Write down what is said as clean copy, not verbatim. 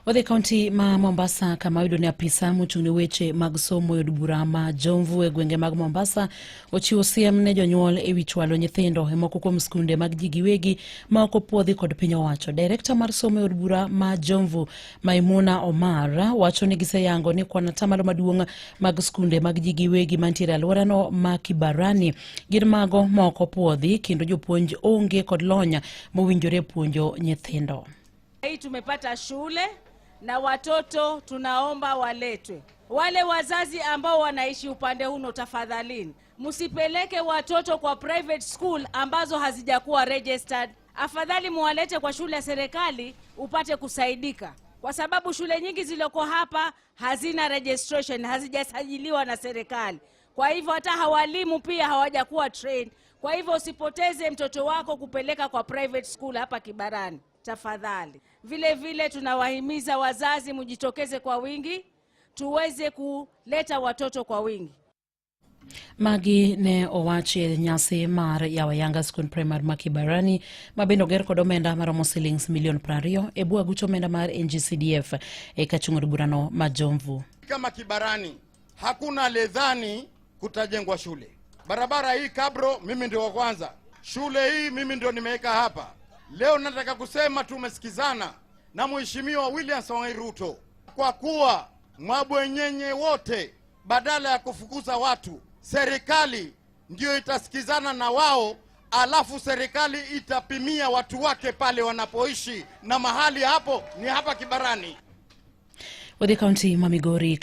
Wadhi e kaunti ma Mombasa, kama oyudo ni apisa mochung' ne weche mag somo e od bura ma Jomvu e gwenge mag Mombasa ochiwo siem ne jonyuol e wi chwalo nyithindo e moko kuom skunde mag ji giwegi ma ok opuodhi kod piny owacho. Direkta mar somo e od bura ma Jomvu, Maimuna Omar, wacho ni giseyango ni kwan atamalo maduong' mag skunde mag ji giwegi mantiere e alworano ma Kibarani gin mago ma ok opuodhi kendo jopuonj onge kod lony mowinjore puonjo nyithindo. Hii tumepata shule na watoto tunaomba waletwe. Wale wazazi ambao wanaishi upande huno, tafadhalini msipeleke watoto kwa private school ambazo hazijakuwa registered. Afadhali muwalete kwa shule ya serikali upate kusaidika, kwa sababu shule nyingi zilizoko hapa hazina registration, hazijasajiliwa na serikali. Kwa hivyo hata walimu pia hawajakuwa trained. Kwa hivyo usipoteze mtoto wako kupeleka kwa private school hapa Kibarani, tafadhali. Vile vile tunawahimiza wazazi mjitokeze kwa wingi, tuweze kuleta watoto kwa wingi. Magi ne owachi e nyasi mar yawo ayanga skund primar ma Kibarani, ma bende oger kod omenda maromo silings milion 20 e bwo aguch omenda mar NGCDF e kachung' od burano ma Jomvu. Kama Kibarani hakuna aliyedhani kutajengwa shule. Barabara hii Kabro, mimi ndio wa kwanza. Shule hii mimi ndio nimeweka hapa. Leo nataka kusema tumesikizana na Mheshimiwa William Samoei Ruto kwa kuwa mabwenyenye wote badala ya kufukuza watu, serikali ndio itasikizana na wao, alafu serikali itapimia watu wake pale wanapoishi, na mahali hapo ni hapa Kibarani. Wadhi kaunti ma Migori.